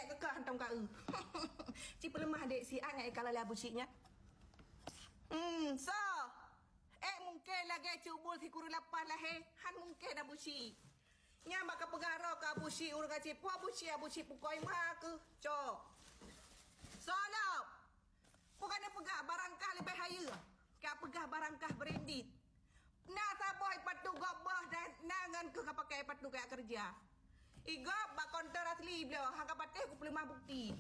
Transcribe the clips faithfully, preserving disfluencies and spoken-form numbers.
Keu kah hantom ka eu. Ci peuleumah dek si An ngai ka lalai Abu Syik nyan. Hmm, so. Eh, mungken lagèe cubul sikureueng lapan lahé. Han mungken Abu Syik. Nyan bak ka peugah roh keu Abu Syik ureueng Aceh. Peue Abu Syik, Abu Syik pukoi ma keuh. Cok. So lom. Bukan peugah barangkah leubeh hayeue. Ka peugah barangkah branded. Na saboh ipatu gob boh dan na ngon keuh ka pakai ipatu keu keureuja. Igob bak kontor asli bloe, han ka patéh kupeuleumah bukti.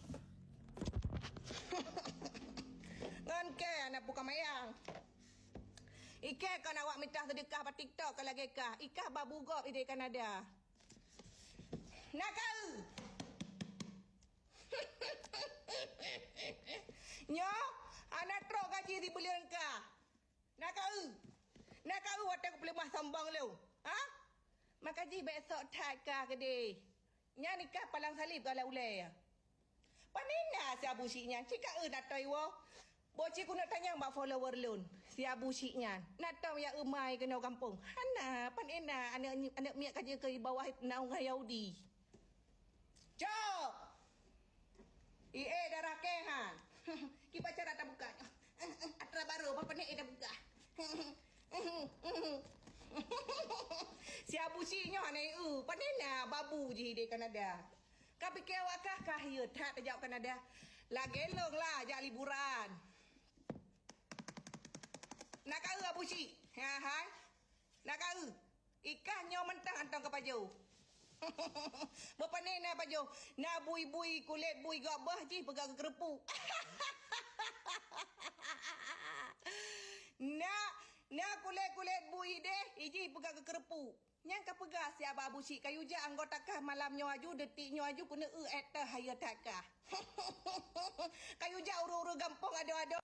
Ngon kèe aneuk bukan mayang. Ikèe kon awak mita seudeukah bak TikTok ka lagèe kah. Ikah babu gob ideh Kanada. Na ka eu. Nyoe, hana trok gaji sibuleuen kah. Na ka eu. Na ka eu watèe kupeuleumah sombong lôn. Ha? Maka jih bèk sok that kah keudeh. Nyan nikah palang saleb ka lam ulèe. Pane na si Abu Syik nyan, cit ka eu na toe woe. Boh cit keuneuk tanyong bak follower lôn, si Abu Syik nyan. Na tom ya eu mai keunoe gampông. Hana, pane na aneuk, aneuk miet ka jeuet keu bawah naungan Yahudi. Cok! Ie darah kèe han. Kiban cara tabuka nyoe. Atra barô, bak pane ie tabuka. Si Abu Syik nyoe hana eu, pane na babu jih di Kanada. Ka pike awak kah, kah ye that tajak Kanada. Lagèe lôn lah jak liburan. Na ka eu Abu Syik? Ha hai. Na ka eu? Ikah nyoe mantong hantong ka pajoh. Bak pane na pajoh? Na bui-bui kulét bui gak bah jih peugah keu keureupu. Na, na kulét-kulét bui deh, ijih peugah keu keureupu. Nyan ka peugah si Abah Abu Syik, kayue jak anggota kah malam nyoe aju, detik nyoe aju, keuneuk eu ék teuh hayeue that kah. Kayue jak ureueng-ureueng gampông adoe-adoe.